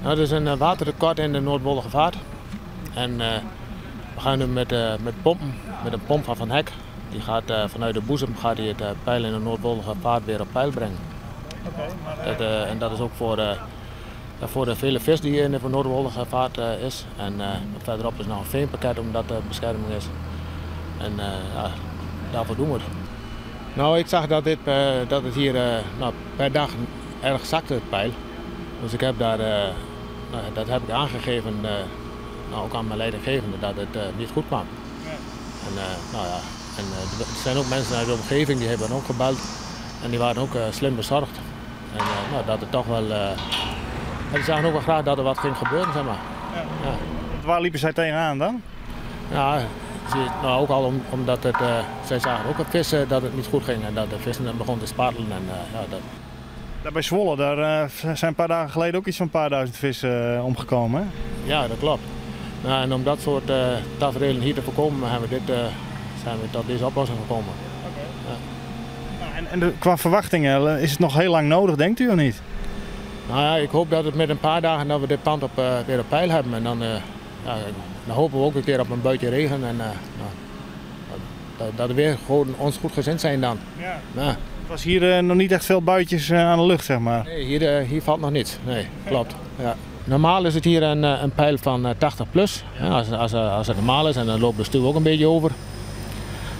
Nou, er is een watertekort in de Noordwoldergevaart. En we gaan nu met pompen, met een pomp van Van Hek. Die gaat vanuit de boezem gaat die het peil in de Noordwoldergevaart weer op peil brengen. Okay, maar, En dat is ook voor de vele vis die in de Noordwoldergevaart is. En verderop is nog een veenpakket omdat er bescherming is. En ja, daarvoor doen we het. Nou, ik zag dat het hier nou, per dag erg zakte, het peil. Dus ik heb daar, nou, dat heb ik aangegeven, nou, ook aan mijn leidinggevende, dat het niet goed kwam. Ja. En nou ja, en er zijn ook mensen uit de omgeving die hebben ook gebeld en die waren ook slim bezorgd. En nou, dat het toch wel, en die zagen ook wel graag dat er wat ging gebeuren, zeg maar. Ja. Ja. Waar liepen zij tegenaan dan? Ja, nou, ook al omdat zij zagen ook het vissen dat het niet goed ging en dat de vissen dan begon te spartelen. En ja, dat... Daar bij Zwolle, daar zijn een paar dagen geleden ook iets van een paar duizend vissen omgekomen, hè? Ja, dat klopt. Nou, en om dat soort taferelen hier te voorkomen, zijn we tot deze oplossing gekomen. Okay. Ja. Nou, en qua verwachtingen, is het nog heel lang nodig, denkt u of niet? Nou ja, ik hoop dat het met een paar dagen dat we dit pand weer op peil hebben. En ja, dan hopen we ook een keer op een buitje regen. En nou, dat we weer gewoon ons goed gezind zijn dan. Ja. Ja. Het was hier nog niet echt veel buitjes aan de lucht, zeg maar. Nee, hier valt nog niets. Nee, klopt. Ja. Normaal is het hier een peil van 80 plus. Ja, als het normaal is en dan loopt de stuw ook een beetje over.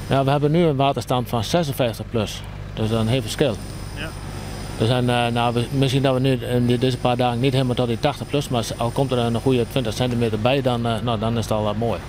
Ja, we hebben nu een waterstand van 56 plus. Dus dat is een heel verschil. Ja. Dus en nou, we, misschien dat we nu in deze paar dagen niet helemaal tot die 80 plus, maar al komt er een goede 20 centimeter bij, dan is het al mooi.